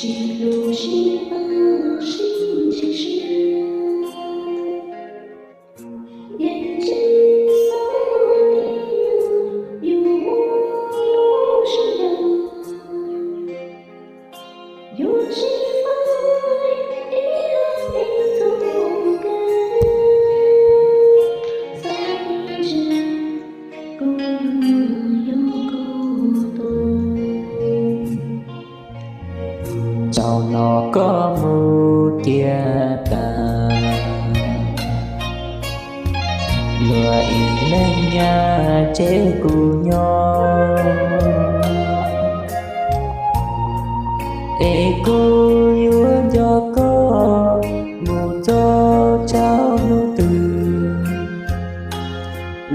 Tsis hlub sib pab sib ntseeg sib, yeej tsis xav yuav ua sib ncaim, yuav tsis faib ib leeg ib txoj kev. Txhob ntseeg kuv yog koj tus, zaum no koj mus tiag tas. Luag ib leeg nyab ces kuv nyob, es kuv yuav nco koj mus txog tshav ntuj twg.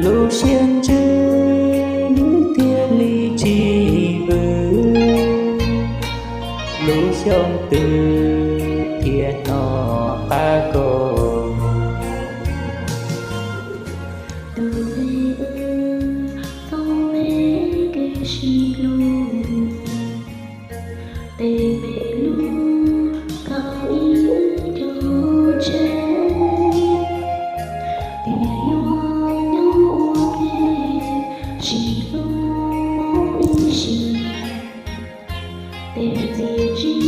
Lub siab ntsws nws thiaj li tsis vwm, lub xyoo twg thiaj hnov qab koj. Tus me, txhob me kev sib hlub, tes me lub tau ib wb cog tseg, tias yuav nyob ua ke sib hlub ib sim. Tes txiaj ntsig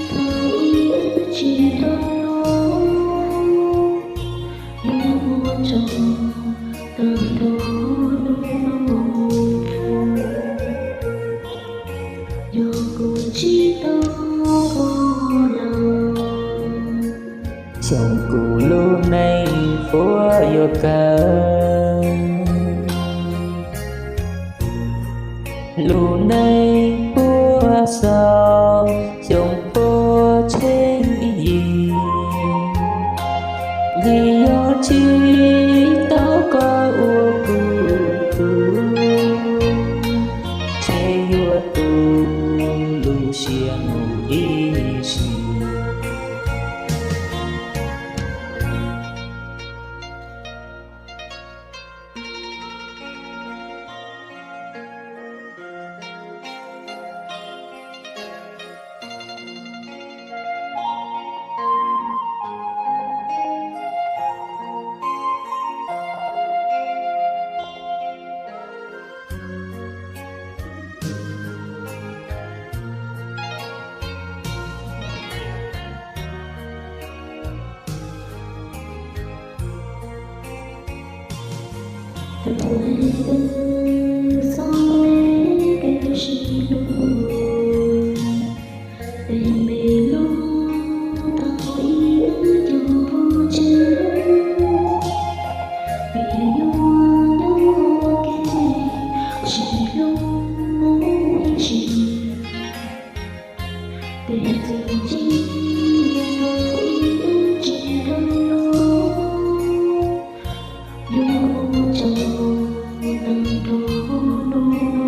thaum ib wb tsis tau los, yuav ua tsaug tag nrho hnub no. Yog kuv tsis tau koj los, xyoo kuv lub neej puas yuav kawg. Lub neej puas xaus xyoo puas tsheej yim, vim yog tsis tau koj ua kuv tus, ntshe yuav tu lub siab mus ib sim. Tus me, txhob me kev sib hlub, tes me lub tau ib wb cog tseg, vim yuav nyob ua ke sib hlub mus ib sim. Tes txiaj ntsig thaum ib wb tsis tau los, yuav ua tsaug tag nrho hnub no.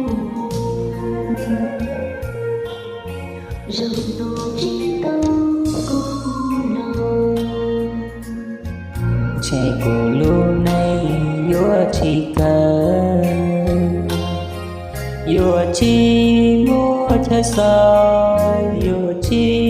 Zaum no tsis tau koj los, ntshe kuv lub neej yuav tsis kawg, yuav tsis muaj chaw xaus, yuav tsis